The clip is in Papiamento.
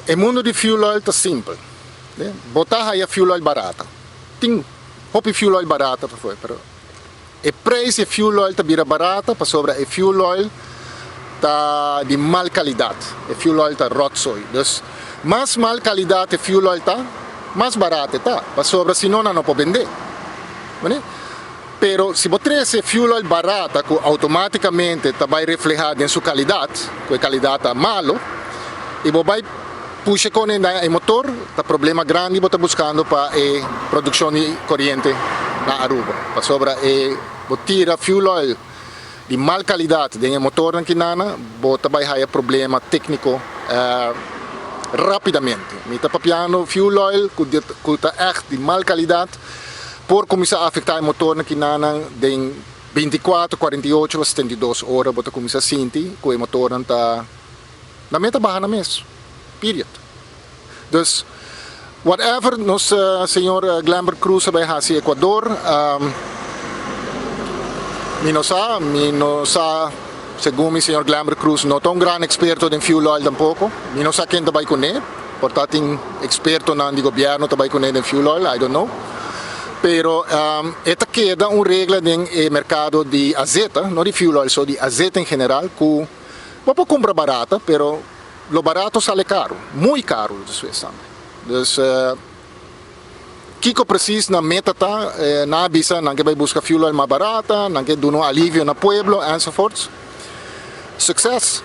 E mundo di fuel oil ta simpel. Bo ta haya fuel oil barata. Tin hopi fuel oil barata pafó, pero e prijs di fuel oil ta bira barata pasobra e fuel oil ta di mal calidad. E fuel oil ta rotzooi. Dus mas mal calidad e fuel oil ta, mas barata e ta. Pasobra si no, nan no por bende. Bene? Pero si bo trece fuel oil barata cu automaticamente ta bay refleha den su calidad, cu e calidad ta malo, y bo bay pusha con e motor, ta problema grandi bo ta buscando pa e produccion di coriente na Aruba. Pasobra e bo tira fuel oil di mal calidad den e motornan kinana, bo ta bay haya problema tecnico rapidamente. Mi ta papiando fuel oil cu ta echt di mal calidad, por cuminsa afecta e motornan kinana den 24, 48 of 72 ora bo ta cuminsa sinti cu e motornan ta na meta baha na mes. Period. Dus whatever nos señor Glenbert Cruz a bay haci Ecuador, mi no sa, mi no sa, segun mi señor Glenbert Cruz no ta un gran experto den fuel oil tampoco. Mi no sa ken ta bay cune, por ta tin expertonan di gobierno ta bay cune den fuel oil, I don't know. Pero e ta keda un regla den e mercado di azeta, no di fuel oil, so di azeta en general, cu bo por cumpra barata, pero lo barato sale caro, muy caro despues tambe. Dus kico precies nan meta ta, nan a bisa nan ke bay busca fuel oil mas barata, nan ke duna un alivio na pueblo, enzovoorts. Succes!